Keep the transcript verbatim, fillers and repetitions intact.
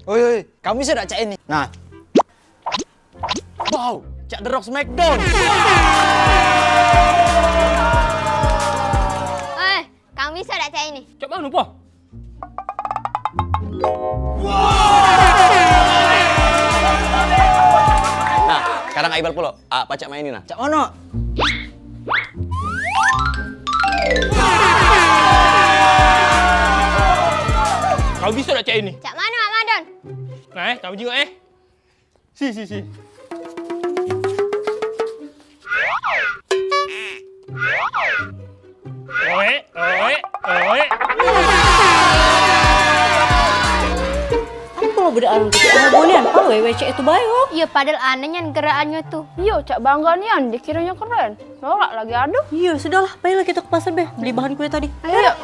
Oi, oi, kamu bisa dak cak ini? Nah. Wow, cak The Rock Smackdown. Eh, kamu bisa dak cak ini? Cak mano, Po? Nah, sekarang Aibal pulo. Ah, pacak main ini nah. Cak mano? Kau bisa dak cak ini? Cak mano, Mak Madon? Nah, eh, kamu jingok, eh. Si, si, si. Oe, oe, oe. Apo budak anu tu? Kena bonian, apo wewecek itu bae, oh. Iyo, padahal aneh nian gerakannyo tu. Iyo, cak bangga nian, dikironyo keren. Norak lagi, aduh. Iyo, sudahlah, baiklah kita ke pasar be, beli bahan kue tadi. Ayo. Yuk.